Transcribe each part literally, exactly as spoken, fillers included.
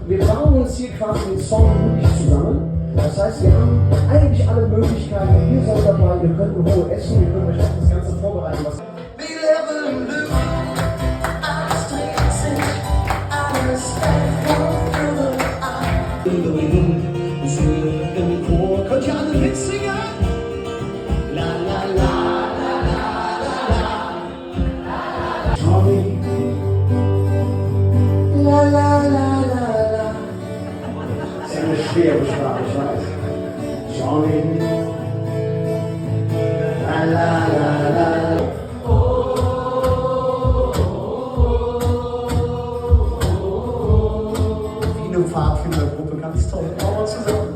Wir bauen uns hier quasi den Song wirklich zusammen. Das heißt, wir haben eigentlich alle Möglichkeiten. Ihr seid dabei, ihr könnt in Ruhe essen, wir können euch auf das Ganze vorbereiten, was Könnt ihr alle mitsingen? La, la, la. Johnny. La, la, la, la, la. Das ist eine schwere Sprache, ich weiß. Johnny. La, la, la, la. Wie eine Pfadfindergruppe, ganz toll. Machen wir zusammen.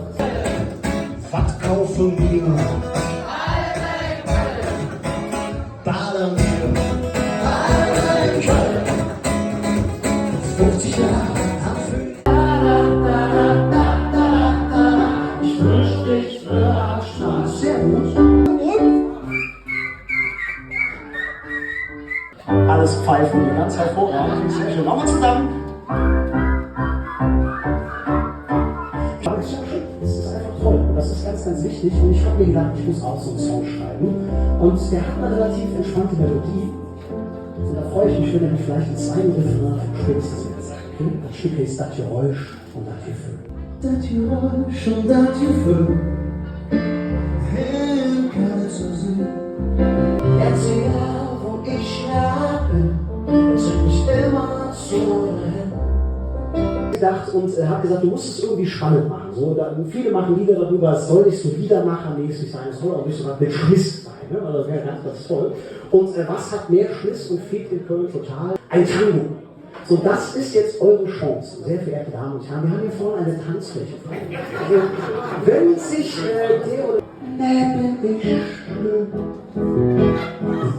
Wat kaufe mer? Bademantel. Fuffzig Johr. Ich wünsch dich viel Spaß. Sehr gut. Und? Alles pfeifen, ganz hervorragend. Sehr schön. Machen wir zusammen. Das ist einfach toll. Und das ist ganz, ganz wichtig. Und ich hab mir gedacht, ich muss auch so einen Song schreiben. Und der hat eine relativ entspannte Melodie. Und da freue ich mich, wenn ihr mich vielleicht in zwei Refrain spätestens jetzt. Okay? Das Stück heißt Das Geräusch und das Gefühl. Dat Geräusch un dat Geföhl, hee kann et su sin. Ganz egal, wo ich grad bin, et zögg mich immer zu dir hin. Gedacht und, äh, hab gesagt, du musst es irgendwie spannend machen. So, da, viele machen Lieder darüber, es soll nicht so liedermachermäßig sein, es soll auch nicht so was mit Schmiss sein, ne? Also, das wäre ganz, ganz toll. Und, äh, was hat mehr Schmiss und fehlt in Köln total? Ein Tango. So, das ist jetzt eure Chance, sehr verehrte Damen und Herren. Wir haben hier vorne eine Tanzfläche frei. Also, wenn sich, äh, der oder Neben ich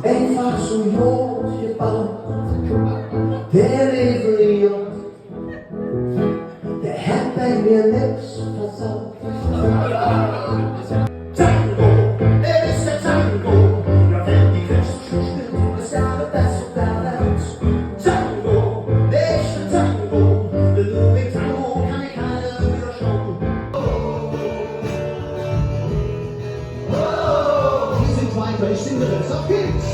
einfach so Jod gebaut, der Levriot, der hat bei mir nix versaut. Tango, et es der Tango. Jo, wann die Künstler schön spillt, es geiht besser, besser. Tango, der echte Tango. Wenn do met Tango kann ich alle widder schaukeln. Hier sind weiter, ich singe das. Auf geht's!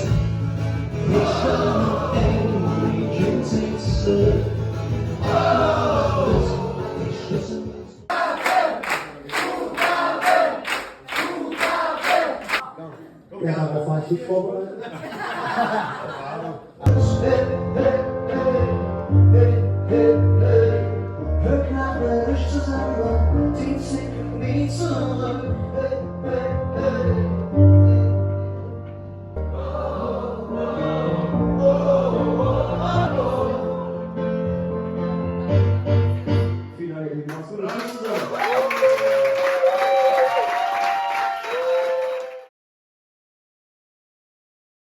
Ja, darauf war ich nicht vorbereitet. Vielen Dank, ihr Lieben. Macht's gut. Tschüss zusammen.